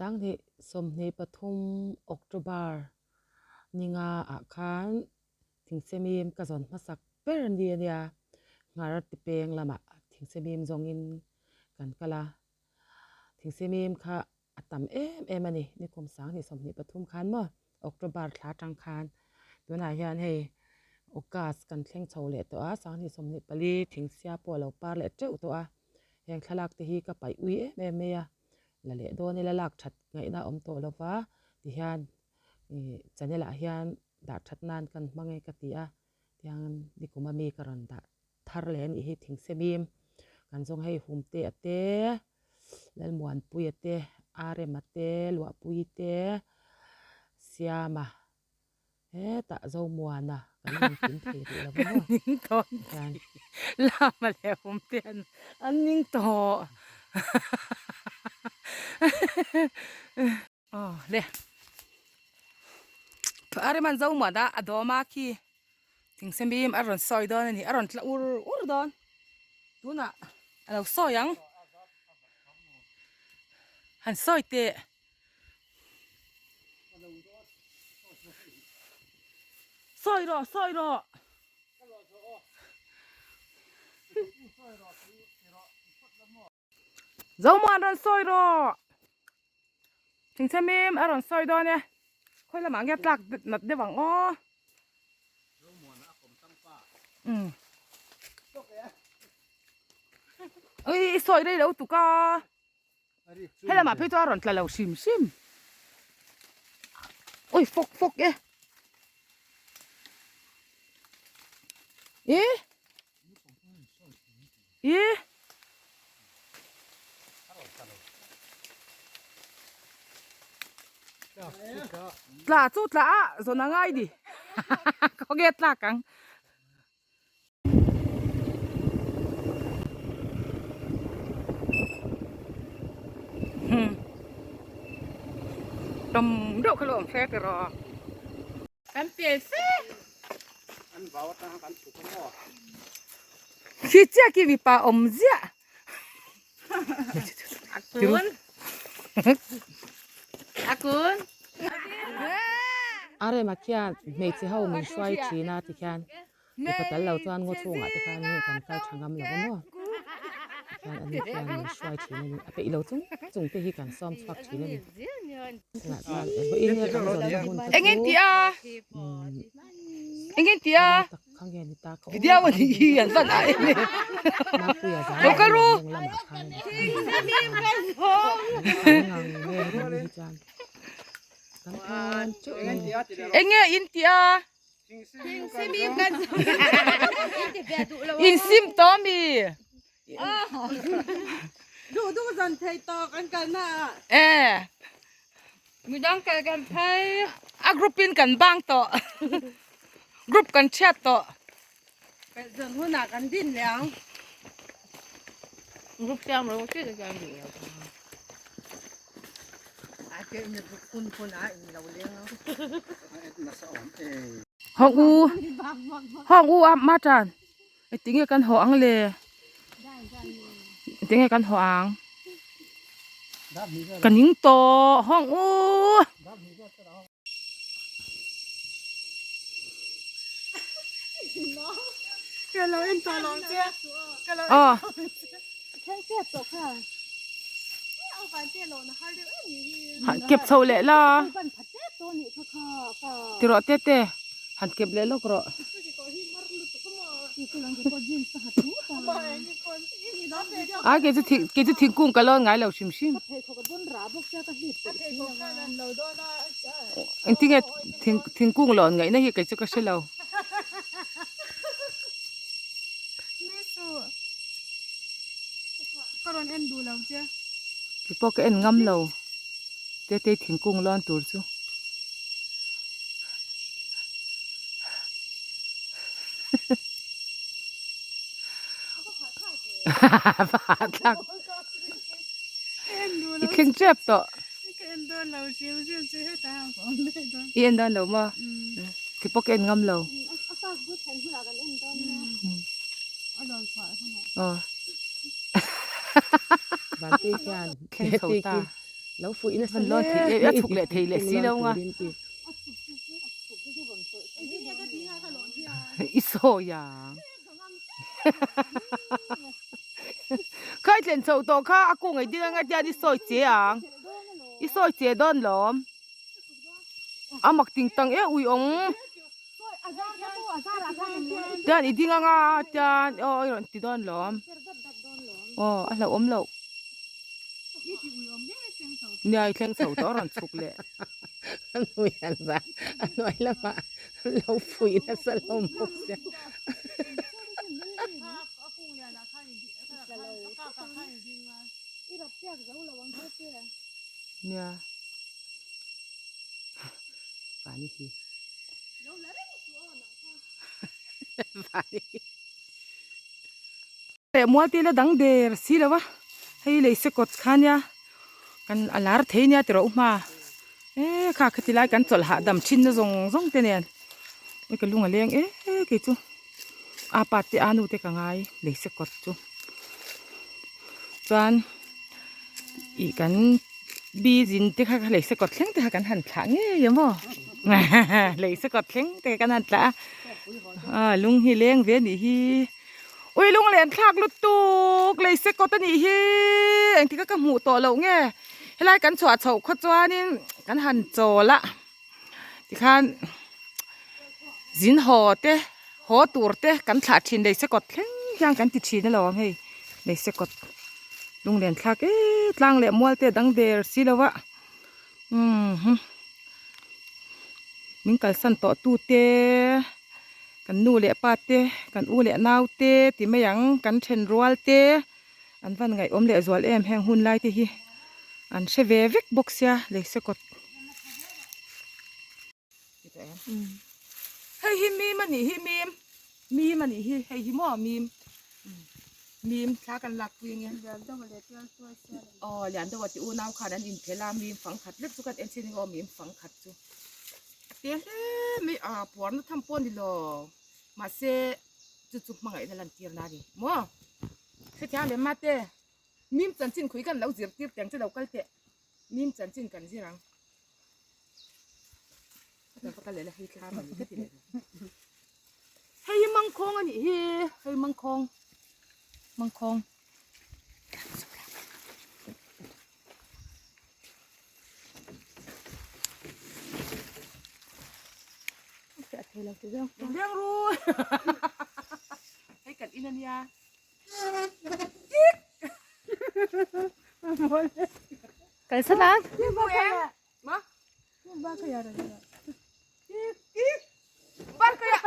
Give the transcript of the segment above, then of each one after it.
Sanghnih 23 October ninga ah khan thingsemim ka zawn hmasak ber ni a nia. Nghar tipeng lamah thingsemim zawngin kan kal a. Thingsemim kha a tam em em a ni. Nikum sanghnih 23 khan maw October thla atang khan tunah hian hei August kan thleng chho leh tawh a, sanghnih 24 thingsia pawh a lo par leh teuh tawh a. Heng thlalak te hi ka paih ui em em mai a, la leh dawn ila lak that ngaihna a awm tawh lo va tihian ih channel ah hian dah that nan kan hmang e ka ti a, tiang nikum ami ka rawn dah thar leh a nih hi thingsemim kan zawng hei hum te a te Lalmuanpui a te Arem a te Luahpui te Siama hetah Zomuana kan rawn kim thei rih lo va maw ning tawh hian lama leh hum te an an ning tawh aw le Areman Zomuana a dawm a khi thingsemim a rawn sawi dawn a ni a rawn tla ur ur dawn tunah a lo sawi ang han sawi teh. Sawi rawh sawi rawh. Zomuan rawn sawi rawh. Thingsemim a rawn sawi dawn e. Khawi lamah nge tlak nat deuh ang aw. Umm. Ui i sawi rei lo tuk a. He lamah phei chuan a rawn tla lo hrim hrim. Ui fawk fawk e. E. E. Tla chu tla a zawn a ngai ni. Khawnge tlak ang. Tam deuh kha lo awm hre tiraw kan piai fe an vau atang kan chhuk a maw khi chiah khi mipa awm ziah akun akun Arema khian hmeichhe ho min hruai thin a tikhian Mipa tal lo chuan ngaw chhungah te khan nge kan kal tha ngam lo a maw? Tikhian ani khian min hruai thin a ni. A peih lo chung chung te hi kan sawm chhuak thin a ni. Tunah chuan vawiin nge kan zawnna hmun kha Engin chu ti a? Engin ti a? Helai tak kha nge ni ta ka aw. Video a nih hi an van ah em e. Mapuia zan Lo kal ru. lawng lamah khan a ni khan kan ngang nge heti ni hi chuan kan thawn teuh mai a ni. Enge in ti a? In sim tawh mi? Duh duh zan thei tawh kan kal na ah. Eh. Midang kal kan phei. A group in kan bang tawh. Group kan thiat tawh. Pelh zan hunah kan din leh ang. Group siam ro chi te chuan duh lo. A che in group kun kun a in lo leng ang. Hawng u hawng u a ma tan tinge kan haw ang le tinge kan haw ang ka ning tawh hawng u. Aw. Han kep chho leh la ti rawh te te han kep leh lawk rawh. A kei chu thing kei chu thingkung ka lawn ngai lo hrim hrim. Engtinge thing thingkung lawn ngaihna hi kei chu ka hre lo. Kei pawh ka en ngam lo tete thingkung lawn tur chu. Thlak i thleng tep tawh i en dawn lo maw ti pawh ka en ngam lo Vantei khian thleng chho ta. Lo fuih nasa Han lawn hle thei a chhuk leh thei leh si lo nga. I sawi ang. Khai thlen chho tawh kha a kung ei ding anga tian i sawi che ang. I sawi che dawn lawm. A mak ting tang e ui awng. Tian i ding anga tian aw i rawn ti dawn lawm. Aw a hlauhawm loh. Nia i thleng chho tawh a rawn chhuk leh. A hnuai a za a hnuai lamah an lo fuih nasa lo bawk sia. Nia Vani hi Vani hi Leh mual te la dang der si lo a hei lei se kawt kha nia kan a lar thei nia tiraw u hma e kha khati lai kan chawlh hahdam thin na zawng zawng te nen ui ka lung a leng e kei chu a pa te a nu te ka ngai lei se kawt chu chuan ih kan bi zin te kha lei se kawt thleng te kha kan han thlah ngei a maw lei se kawt thleng te kha kan han thlah a lung hi leng ve a nih hi. Ui lunglen thlak lutuk lei se kawt a nih hi engtik a ka hmuh tawh loh nge helai kan chhuah chhoh khaw chuanin kan han chawl a tikhan zin haw te haw tur te kan thlah thin lei se kawt thleng hian kan ti thin alawm hei lei se kawt lunglen thlak e tlang leh mual te a dang der si lo a umm min kalsan tawh tu te. Kan nu leh pa te, kan u leh nau te ti mai ang, kan then rual te an van ngaihawm leh zual em heng hun lai te hi an hre ve vek bawk sia lei se kawt. Hei hi mim a nih hi mim, mim a nih hi hei hi maw mim, mim thla kan lak pui ange. Aw lian deuh a ti unau khan an inphel a mim fang khat lek chu kan en chin ang aw mim fang khat chu. A te hle mai a puarna tham pawh a ni lo mahse chu chu hmangaihna lantir na a ni maw hrethiam leh mate mim chanchin khui kan lo zirtir teng che lo kal teh mim chanchin kan zir ang ka va kal leh la hei thlam a ni ka ti leh hei hi mangkhawng a nih hi hei mangkhawng mangkhawng. Leng ru hei kan in ania Kal sana ma bar kaya bar kaya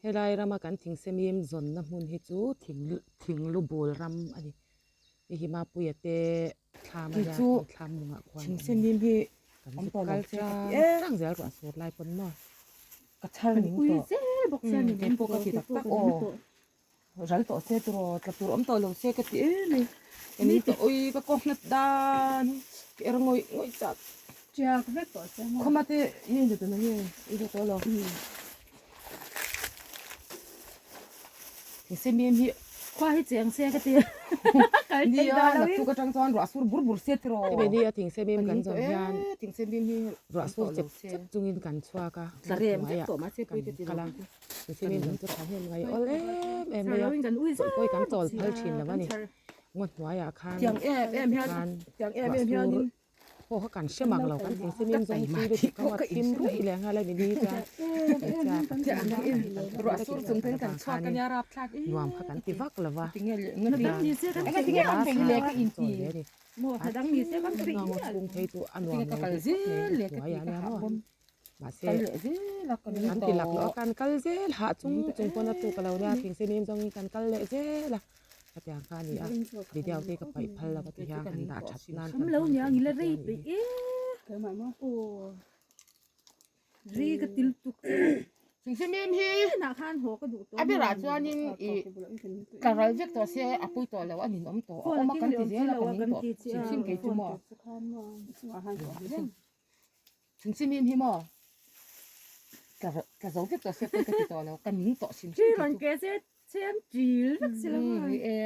Helai rama kan thingsemim zawnna hmun hi chu thing thing lu bul ram a ni. Hei hi Mapuia te thlam a nia thlam mungah khuan thingsemim hi kan zuk kal tlang zel ruah sur lai pawn maw ka chhar ning tawh kei pawh ka ti tak tak aw. Ral tawh se turaw tla tur awm tawh lo se ka ti em mai. Ka ni tawh ui ka kawng hlat dan ka er ngawih ngawih chak. Tiak vek tawh se maw. Khawma te i en ta nge i hre tawh lo. Thingsemim hi khua hi cheng se ka ti. Nia naktuk atang chuan ruah sur bur bur se tiraw. Hemi ni a thingsemim kan zawm hian thingsemim hi ruah sur chep chep chungin kan chhuak a. Tla rem vek tawh mahse pui ka ti lo. Thingsemim zawm chu thahnem ngai awl em em mai a chawlh pawh hi kan chawl phal thin lo a ni. Ngaw hnuaiah khan khan ruah sur pawh kha kan hre mang lo kan thingsemim zawng chu te chu a thim ruih leh nghal a ni ni chuan nuam kha kan ti vak lo va ngaw chhung phei chu a nuam lo deuh khawp mai hnuaiah nia maw mahse kan ti lak loh a kan kal zel hah chung chung pawn a tuk a lo nia thingsemim zawngin kan kal leh zel a. Hetiang kha a ni a, video te ka paih phal lo a ti hian kan dah that nan kan hmang thei ang tih a ni. Thingsemim hi a berah chuanin i tla ral vek tawh se a pui tawh lo a ninawm tawh a awm a kan ti zel a ka ning tawh hrim hrim kei chu maw Thingsemim hi maw tla tla zo vek tawh se pawh ka ti tawh lo ka ning tawh hrim hrim kei chu. Chem ṭil vek si lo maw? Ni e,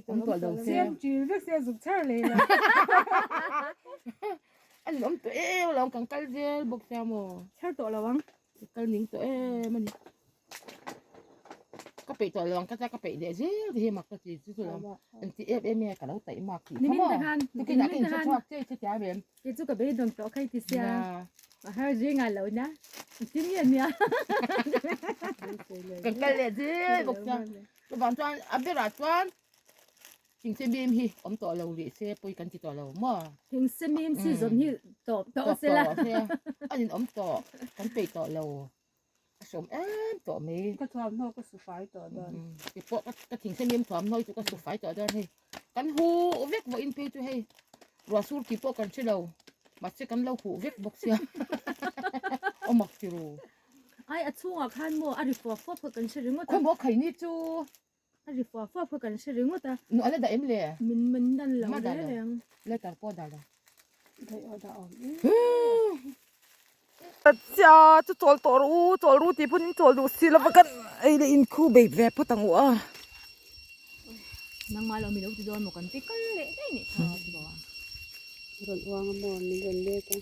awm tawh lo se. Chem ṭil vek se zuk chhar leh la. A ni awm tawh em alawm kan kal zel bawk sia maw? Chhar tawh lo ang. Ka kal ning tawh em a ni. Ka peih tawh lo ang ka tia ka peih leh zel te hi mak ka ti chu chu lo. Engti em em nge ka lo taih mak tih kha maw? Tukinah ka inchhe chhuak che che tia em? Kei chu ka beidawng tawh kha i ti sia. A har zing ah lo na. Tin nge nia. Kan kal leh zel bawk sia. Chuvang chuan a berah chuan thingse mim hi awm tawh lo rih se pawi kan ti tawh lo maw? Thingse mim si zawm hi tawp tawh se la. A nin awm tawh kan peih tawh lo. A sawm em tawh mai. Ka thuamhnaw ka su fai tawh dawn. Ti pawh ka thingse mim thuamhnaw chu ka su fai tawh dawn hei. Kan huh vek vawiin phei chu hei ruah sur tih pawh kan hre lo. Mahse kan lo huh vek bawk sia. Aw mak ti ru. Ai a chhungah khan maw a ri fuah fuah kha kan hre ringawt a. Khaw maw khaini chu. A ri fuah fuah kha kan hre ringawt a. Nu a la dah em le? Min min dan lo reng reng. Letter pawh dah lo. Daih aw dah awm e. Chia chu chawl tawh rawh u, chawl ru tih pawn in chawl duh si lova kan ei leh in khu bei ve phawt ang u a. Nangmah lo mi lo ti dawn maw kan ti kal leh daih nih kha ti bawk a. Rawn uang a maw min rawn let a.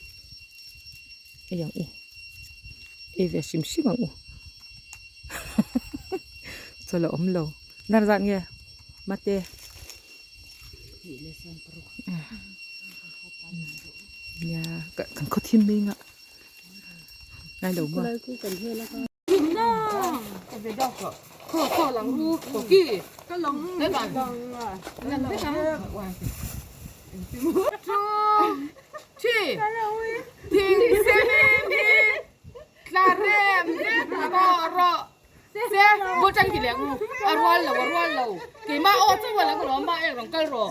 Ei ang u, ei ve hrim hrim ang u. Chawl a awm lo, dar zat nge mate. Nia kan khaw thim mai ngah ngai lo maw. Se bul tang ti leh u a rual lo a rual lo keimah aw chu a lo rawh mah eng rawn kal rawh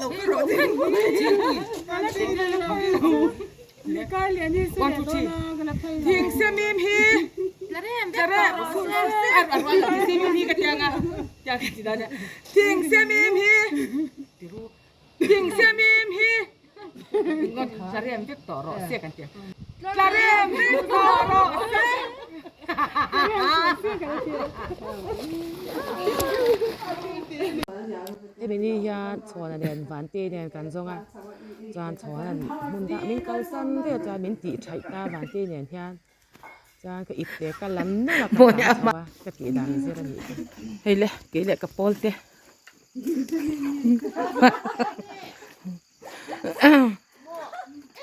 one two three thing se mim hi tlarem a rual lo thing se mim hi ka tiang a tiang ka ti dan a thing se mim hi thing se mim hi Tlarem vek tawh rawh se kan ti a. Tlarem vek tawh rawh se. Hemi ni hian chhawna nen vante nen kan zawng a, chuan chhawna'n hmun dah min kalsan daih a chuan min tih thaih ta vante nen hian chuan ka ip te ka la nawlh a ka tlan chho a ka tih dan zir a nih chu. Hei le kei leh ka pawl te.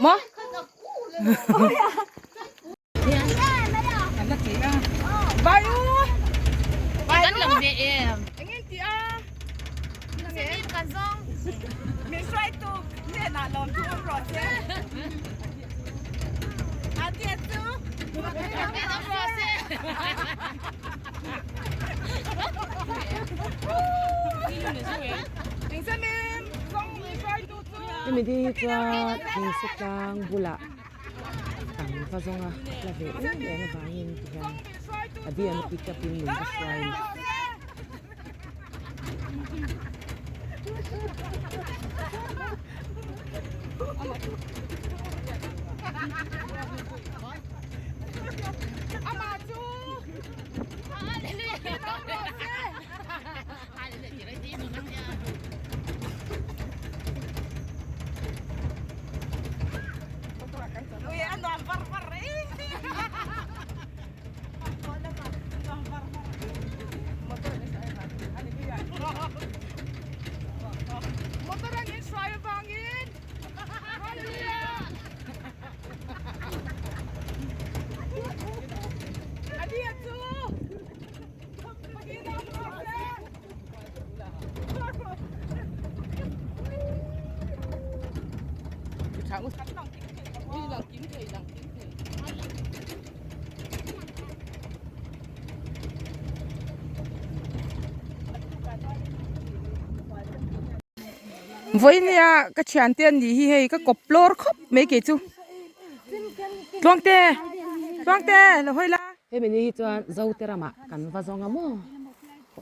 Maw? Vai u! Vai u! Engin ti a? Min hruaitu hnenah lawm thu awm rawh se. A tia chu. Hemi ni hi chuan thingse tlang bulah kan va zawng a la ve em em avangin tihian a dian a pick up in min va hruai a ni. Vawinia ka thiante an nih hi hei ka kawp lawr khawp mai kei chu tluangte tluangte lo hawi la. Hemi ni hi chuan Zote ramah kan va zawng a maw?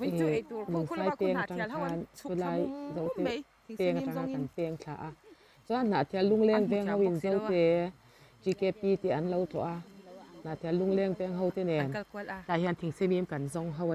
Ih Lungsai peng atang khan chulai Zote peng atanga kan peng thla a. Chuan Hnahthial lungleng veng ho in Zote GKP tih an lo tlawh a, Hnahthial lungleng veng ho te nen tah hian thingsemim kan zawng ho a.